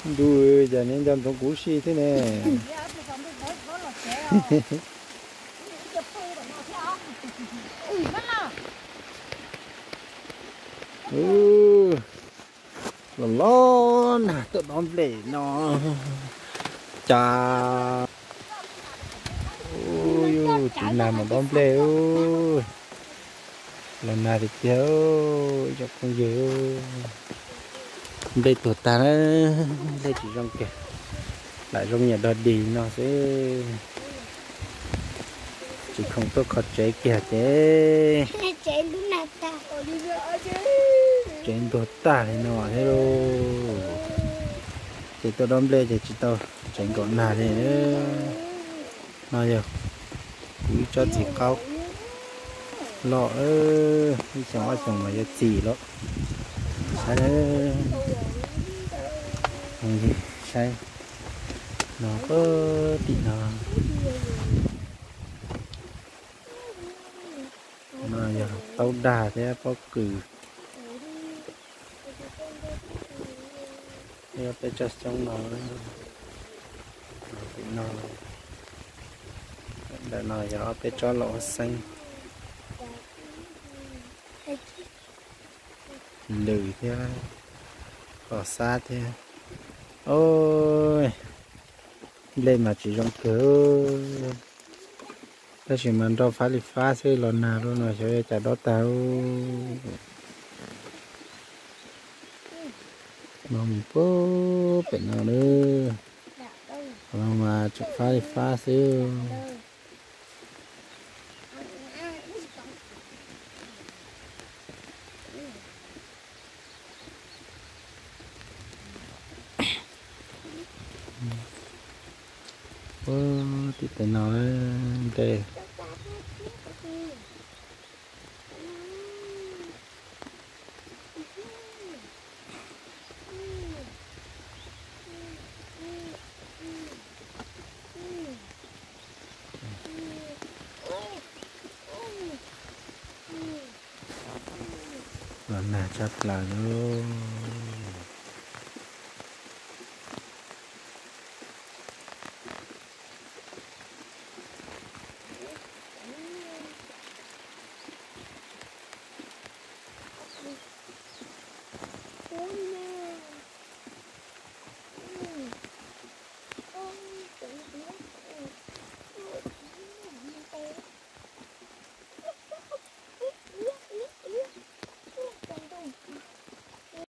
Ntuj, cas neb nco ntsoov kuv si thiab ne. Los los nag tuaj dob nplej no. Cas tsiv nag mus dob nplej. Los nag tiag tiag, ib tsoom phooj ywg. Nplej tuag tag na, nplej tsis zoo kiag, lam zoo yam dog dig no xwb. Tsis khoom tuaj kho tsev kiag ces tsev ntuag tag li no thiab lauj. Ces tuaj dob nplej ces tsis tau tsev nkaum nag li. No yog kuv ib tsob txiv qaub loj, ib xyoos ob xyoos mas yuav txi lawm. Saib, saib no, tim no, no yog taub dag thiab pob kws. Yog peb tsob xyoob no, tim no, ntawm no yog ob peb tsob los ua xeeb, lws thiab, qos xab thiab. Oj, nplej mas tsis zoo kawg, tab sis mas nrau fab li fab xwb, los nag lawm no xyov yuav cas dob tag. No mus pem no lawm, qhov no mas tseem fab li fab xwb. Ua tim tej no nte. Los nag tshaj plaws lauj.